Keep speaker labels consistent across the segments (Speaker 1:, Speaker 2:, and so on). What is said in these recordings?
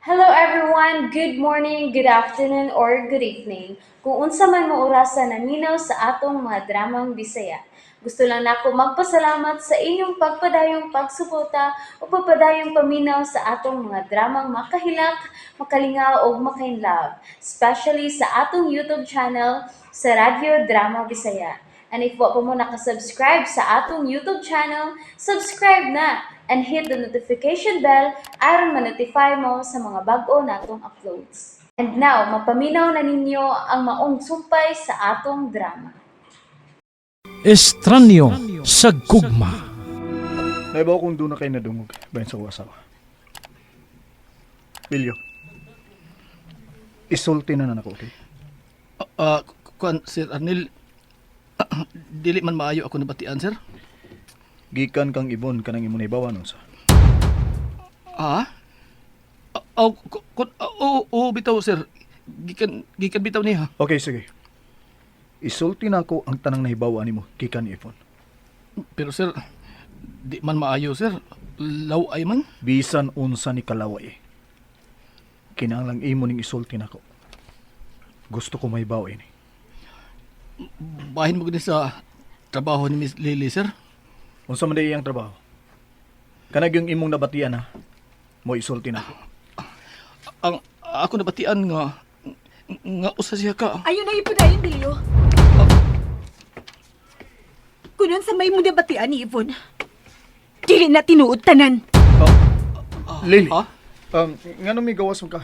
Speaker 1: Hello everyone! Good morning, good afternoon, or good evening. Kung unsa man mo orasa naminaw sa atong mga dramang Bisaya. Gusto lang nako magpasalamat sa inyong pagpadayong pagsuporta o pagpadayong paminaw sa atong mga dramang makahilak, makalingaw ug makainlove, especially sa atong YouTube channel sa Radyo Drama Bisaya. And if wa pa mo nakasubscribe sa atong YouTube channel, subscribe na and hit the notification bell aron ma-notify mo sa mga bag-o natong uploads. And now, mapaminaw na ninyo ang maong sumpay sa atong drama.
Speaker 2: Estranyo sa gugma.
Speaker 3: Naibaw kung doon na kayo nadungog bayan sa akong asawa. Bilyo, isulti na na nako, okay?
Speaker 4: Kuan, Sir Arnel, dili man maayo ako nabatian, sir.
Speaker 3: Gikan kang ibon kanang imong naibawan unsa.
Speaker 4: Ah? Oh, oo, oo, bitaw, sir. Gikan bitaw niya.
Speaker 3: Okay, sige. Isulti na ako ang tanang nahibawan nimo gikan ni Ivon.
Speaker 4: Pero sir, di man maayo, sir. Law ay man.
Speaker 3: Bisan unsa ni kalaway. Kinahanglang imo ning isulti nako. Gusto ko mahibaw ini.
Speaker 4: Bahin mo gud sa trabaho ni Miss Lily, sir.
Speaker 3: Unsa man day iyang trabaho? Kanag yung imong nabatian ha. Mo isulti nako.
Speaker 4: Ang ako nabatian nga nga usa siya ka.
Speaker 5: Ayun na ipudayon, Bilyo. Kunon sa may muna batian ni Yvonne. Dili na tinuod tanan.
Speaker 3: Lily.
Speaker 4: Ha?
Speaker 3: Ngano may gawas mo ka?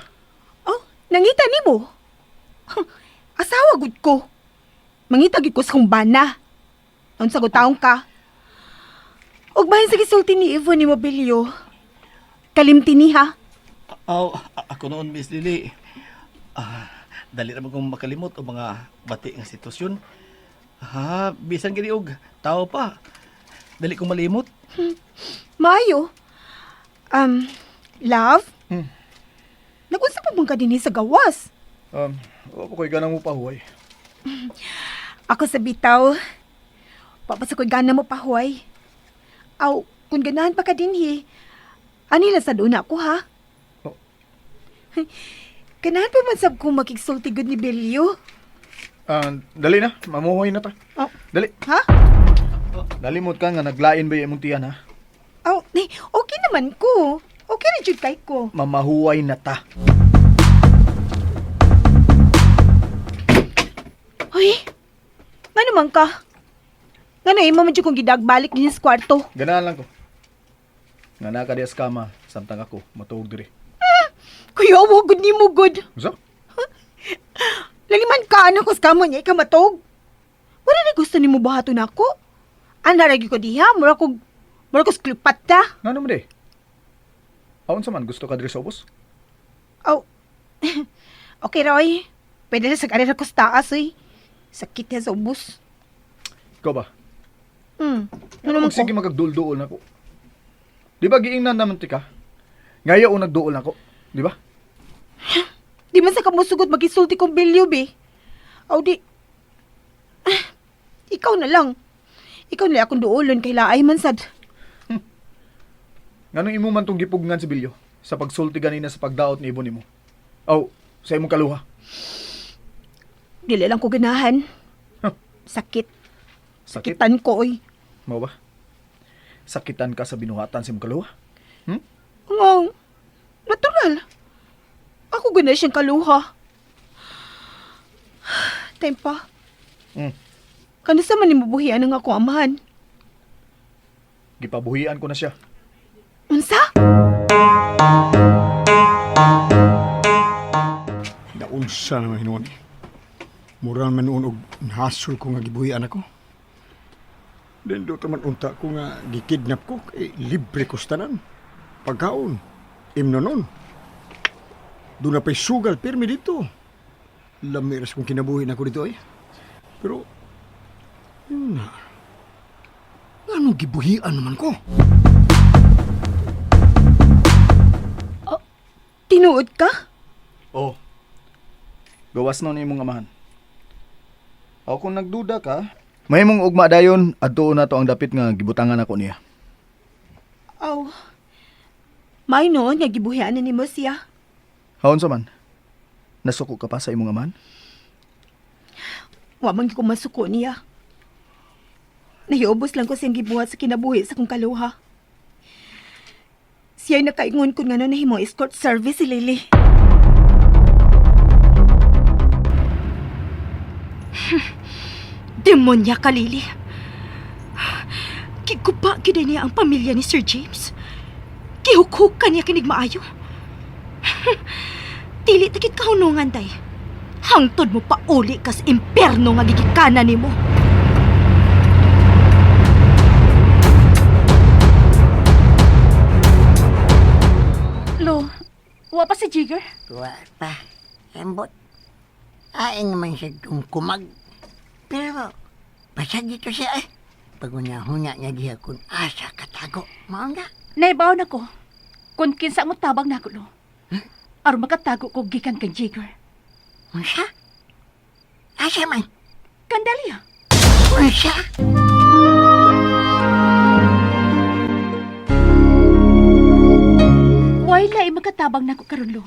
Speaker 5: Oh, nangita ni mo. Asawa gud ko. Mangita gid ko sa kong bana. Unsa gud taong ka? Ug bahin sa gisulti ni Yvonne ni mo, Bilyo. Kalimti ni ha.
Speaker 4: Aw, ako noon, Miss Lily. Ah, dali ra man kong makalimot o mga bati nga sitwasyon. Ha, bisan gani og tao pa. Dali kong malimot.
Speaker 5: Maayo. Love? Nagunsa pa bang ka dinhi sa gawas?
Speaker 3: Wa pa ko'y ganang mo pahuway.
Speaker 5: Ako sa bitaw. Papasa ko'y gana mo pahuay. Aw, kung ganahan pa ka dinhi, anila sa doon ako ha?
Speaker 3: Oh.
Speaker 5: Ganahan pa man sab kong makigsulti gud ni Belyo.
Speaker 3: Ah, dali na, mamuhoy na ta.
Speaker 5: Oh.
Speaker 3: Dali.
Speaker 5: Ha?
Speaker 3: Dalimot ka nga naglain ba imong tiyan ha?
Speaker 5: Aw, eh, okay naman ko. Okay na jud kay ko.
Speaker 3: Mamahuway na ta.
Speaker 5: Hoy, ngano man ka? Ngano imo man jud kong gidagbalik dinhi sa kwarto?
Speaker 3: Ganahan lang ko. Nga naa ka diya sa kama, samtang ako, matuog diri.
Speaker 5: Kuya, wa gud nimo gud.
Speaker 3: Unsa?
Speaker 5: Laliman ka anak ko sa kamo niya ikaw matog. Wala na gusto nimo buhaton ako. Ana ra gyud ko diha, mura ko Cleopatra.
Speaker 3: Ngano man di? Aon sa man gusto ka diri sa ubos?
Speaker 5: Aw. Okay Roy. Pwede na sa karera ko sa taas oy. Sakit ya sa ubos.
Speaker 3: Ikaw ba?
Speaker 5: Ano man ko?
Speaker 3: Sige magagduol-duol na ko. Di ba giingnan naman ti ka? Ngayon o nagduol na ko, di ba?
Speaker 5: Di man sa kamusugot magisulti kong bilyo be. Aw di. Ah, ikaw na lang. Ikaw na lang akong duolon kay laay man sad.
Speaker 3: Nganong imo man tong gipugnan si Bilyo sa pagsulti ganina sa pagdaot ni ibon nimo? Aw, sa imong kaluha.
Speaker 5: Dili lang ko ganahan.
Speaker 3: Huh.
Speaker 5: Sakit.
Speaker 3: Sakit.
Speaker 5: Sakitan ko oy.
Speaker 3: Mao ba? Sakitan ka sa binuhatan sa imong kaluha?
Speaker 5: Ngong, natural. Ako gana siyang kaluha. Time pa. Kano sa man nimubuhian ang akong amahan?
Speaker 3: Gipabuhian ko na siya.
Speaker 5: Unsa?
Speaker 6: Naunsa naman hinuon. Mura man noon og nahasol ko nga gibuhian ako. Then do man unta ko nga gikidnap ko kay libre ko sa tanan. Pagkaon, imnonon. Doon na pa'y sugal pirmi dito. Lamiras kong kinabuhi na ko dito ay. Pero, yun na. Anong gibuhian naman ko?
Speaker 5: Tinuod ka?
Speaker 3: Oh. Gawas na ni imong amahan. Aw kung nagduda ka, may mong ugma dayon adtuon na to ang dapit nga gibutangan ako niya.
Speaker 5: Aw. May noon nga gibuhian na nimo siya.
Speaker 3: Haon sa man? Nasuko ka pa sa imong amahan?
Speaker 5: Wa man gyud ko masuko niya. Nahiubos lang ko siyang gibuhat sa kinabuhi sa kong kaluha. Siya'y nakaingon kun ngano nahimo escort service si Lily.
Speaker 2: Demonya ka, Lily. Kigupa gyud niya ang pamilya ni Sir James. Gihukhuk ka niya kinig maayo. Dili ta gid kahunungan, day. Hangtod mo pauli ka sa impierno nga gigikanan nimo.
Speaker 7: Lo, wa pa si Jigger?
Speaker 8: Wa pa. Ambot. Ain naman siya kung kumag. Pero, basta dito siya eh. Pag-unahuna niya diya kung asa katago. Mao na.
Speaker 7: Naibaw na ko. Kung kinsa mo tabang nako, Lo. Aron makatago ko gikan kay Jigger.
Speaker 8: Unsa? Asa man?
Speaker 7: Kandalia.
Speaker 8: Unsa?
Speaker 7: Way lahi makatabang nako karon, Lo.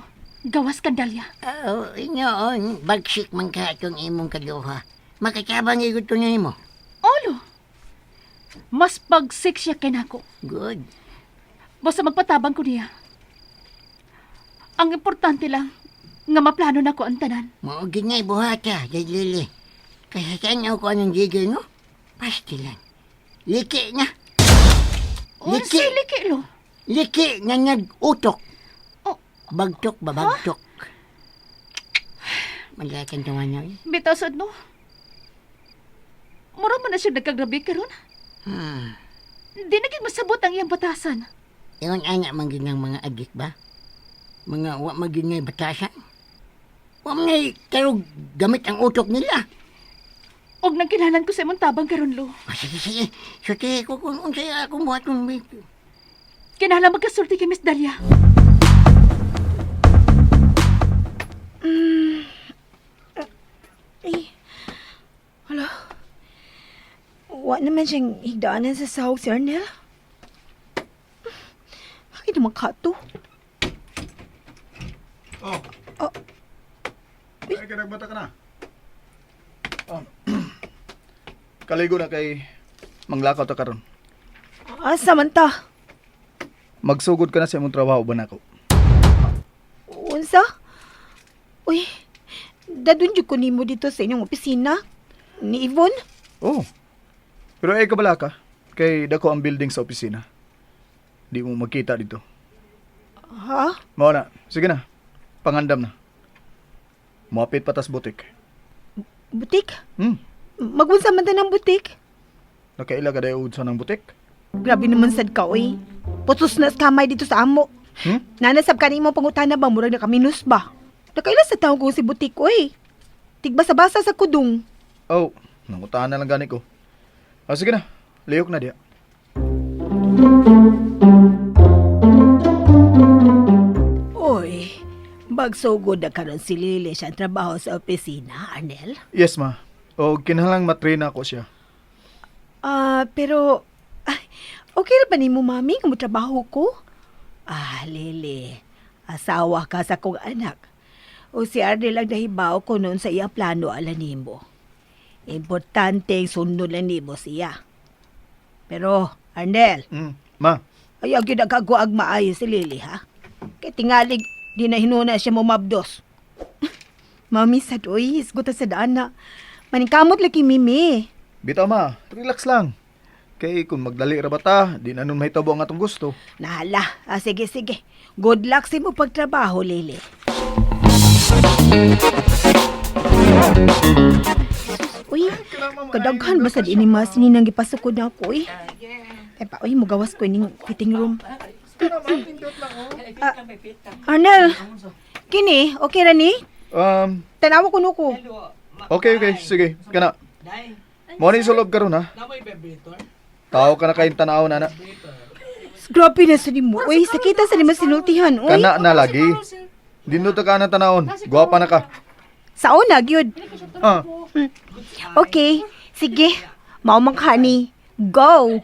Speaker 7: Gawas Kandalia.
Speaker 8: Oo, inyoon. Bagsik man ka itong imong kaduha. Makatabang igot ko nimo.
Speaker 7: Olo. Mas pagsik siya kay nako.
Speaker 8: Good.
Speaker 7: Basta magpatabang ko niya. Ang importante lang, nga maplano na ko ang tanan.
Speaker 8: Mao gid nga buhata, Jay Lily. Kaya saan ako anong gigil, no? Pastilan. Liki na.
Speaker 7: Liki.
Speaker 8: Liki.
Speaker 7: Liki, Lo.
Speaker 8: Liki nga nag-utok.
Speaker 7: Oh.
Speaker 8: Bagtok ba, bagtok. Malakan tungan niya. eh.
Speaker 7: Bitaw sad no. Mura man na siya nagkagrabe karon. Di na gid masabot ang iyang batasan.
Speaker 8: Ingon ana man gid ng mga adik ba? Mga wa man gid ngay batasan. Wa man ngay tarog gamit ang utok nila.
Speaker 7: Og nagkinahanglan ko sa imong tabang karon, Lo.
Speaker 8: Ah, sige, sige. Sulti ko kung unsay akong buhaton.
Speaker 7: Kinahanglan magkasulti kay Miss Dalia.
Speaker 5: Ay, hala. Wa naman siyang higdaanan sa sahog si Arnel. Bakit naman ka to?
Speaker 3: Oh.
Speaker 5: Oh.
Speaker 3: Ay, kanagbata ka na. Oh. Kaligo na kay manglakaw ta karon.
Speaker 5: Asa man ta?
Speaker 3: Magsugod ka na sa imong trabaho ba nako?
Speaker 5: Unsa? Uy, dadun jud ko nimo dito sa inyong opisina. Ni Yvonne?
Speaker 3: Oh. Pero ay kabala ka kay dako ang building sa opisina. Di mo makita dito.
Speaker 5: Ha?
Speaker 3: Mao na. Sige na. Pangandam na. Moapit patas butik.
Speaker 5: Butik? Magunsa man ta ng butik?
Speaker 3: Nakaila ka dayo sa ng butik?
Speaker 5: Grabe naman sad ka, uy. Putos na sa kamay dito sa amo. Nanasab ka nimo pangutana ba murag nakaminus ba? Nakaila sa taong ko si butik, uy. Tigbasa-basa sa kudong.
Speaker 3: Oh, nangutaan na lang gani ko. Ah, sige na. Lihok na diya.
Speaker 9: Uy, magsugod na karon si Lily sa trabaho sa opisina, Arnel.
Speaker 3: Yes, ma. O kinahanglang matrain ako siya.
Speaker 5: Ah, pero ay, okay ra ba nimo, mami, kung trabaho ko?
Speaker 9: Ah, Lily, asawa ka sa kong anak. O si Arnel ang nahibaw ko noon sa iyang plano ala nimo. Importante ang sunod lang nimo siya. Pero, Arnel,
Speaker 3: Ma,
Speaker 9: ayaw gyud ang kaguag maayo si Lily, ha? Kay tingalig, di na hinuna siya mumabdos.
Speaker 5: Mami, sad uy, hisgot sa daan na. Maningkamot lagi mimi.
Speaker 3: Bitaw ma, relax lang. Kay kung magdali ra ba ta, di na nun mahitabo ang atong gusto.
Speaker 9: Nahala, ah, sige, sige. Good luck sa imo pagtrabaho, Lily.
Speaker 5: Uy, kadaghan ba sad ini mas ni nang gipasukod na ako, uy. Ay pa, uy, mugawas ko ining fitting room. Ah, Arnel, kini, okay ra ni? Tanawa kuno ko.
Speaker 3: Okay, okay, sige, kana. Mo ni sulob karon ha. Tao ka na kayong tanaw na na.
Speaker 5: Grabe na sa nimo. Uy, sakita sa nimo sinultihan, uy.
Speaker 3: Kana na lagi. Dindot ka na tanawon. Guwapa na ka.
Speaker 5: Sa una, gyud.
Speaker 3: Ah,
Speaker 5: Okay, sige. Mao man ka ni. Go!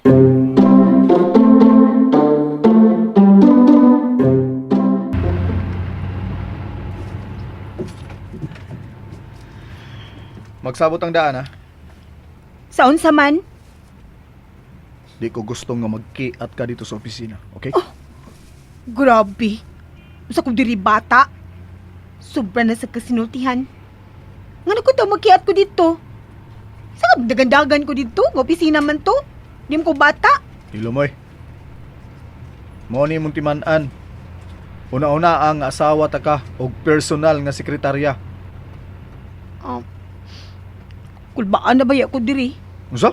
Speaker 3: Magsabot ang daan ha.
Speaker 5: Sa unsa man?
Speaker 3: Di ko gusto nga magkiat ka dito sa opisina, okay?
Speaker 5: Grabe. Usa ko diri bata. Sobra na sa kasinultihan. Ngano ko to magkiat ko dito? Sa dagandagan ko dito? Nga opisina man to. Di mo ko bata.
Speaker 3: Hilumoy. Mo ni mong timan-an. Una-una ang asawa ta ka og personal nga sekretarya.
Speaker 5: Kulbaan na ba ko diri?
Speaker 3: Unsa?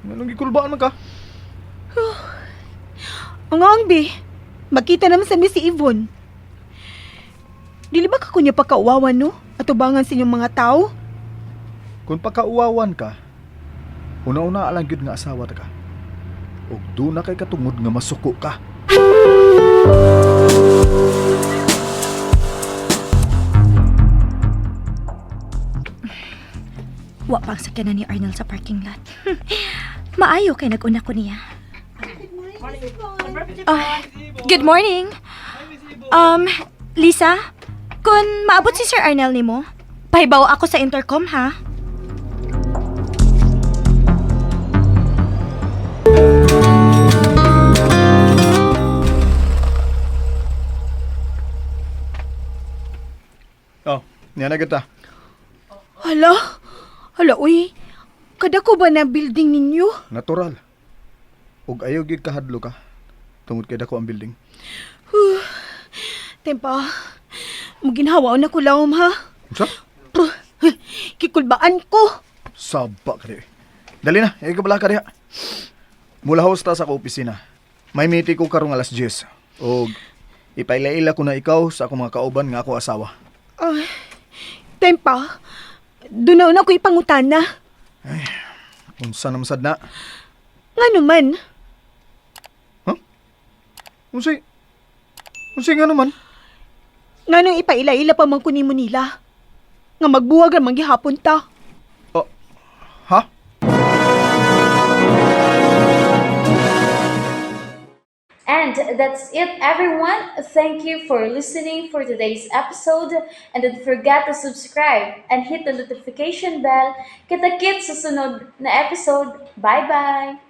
Speaker 3: Nganong gikulbaan man ka?
Speaker 5: Ang ang bi. Magkita naman sa mi si Yvonne. Dili ba ka kunya pakauwawan no? Atubangan sa inyong mga tao?
Speaker 3: Kung pagkauwawan ka, una-una alang gyud nga asawa ta ka. Og doon na kay katungod nga masuko ka.
Speaker 2: Wa pa ang sakyanan ni Arnel sa parking lot. Maayo kay nag-una ko niya. Ah, good morning. Lisa, kung maabot si Sir Arnel nimo, pahibaw ako sa intercom ha.
Speaker 3: Oh, niya na kita.
Speaker 5: Hala. Hala, uy. Kada ko ba na building ninyo?
Speaker 3: Natural. Og ayaw gyud kahadlo ka. Tungod kay dako ang building.
Speaker 5: Tempa, maginhawa na ko lawom ha.
Speaker 3: Unsa?
Speaker 5: Kikulbaan ko.
Speaker 3: Saba ka di. Dali na, ikaw bala ka diha. Mula host ta sa ako opisina. May meeting ko karong alas 10. Og ipaila-ila ko na ikaw sa akong mga kauban nga ako asawa.
Speaker 5: Ay, Tempa, doon na una ko ipangutana.
Speaker 3: Unsa naman sad na?
Speaker 5: Nga naman,
Speaker 3: Unsay? Unsay nga naman?
Speaker 5: nga nung ipaila-ila pa man ko nimo nila. Nga magbuwag ra man gihapon ta.
Speaker 3: Oh, ha?
Speaker 1: And that's it, everyone. Thank you for listening for today's episode. And don't forget to subscribe and hit the notification bell. Kita-kits sa sunod na episode. Bye-bye!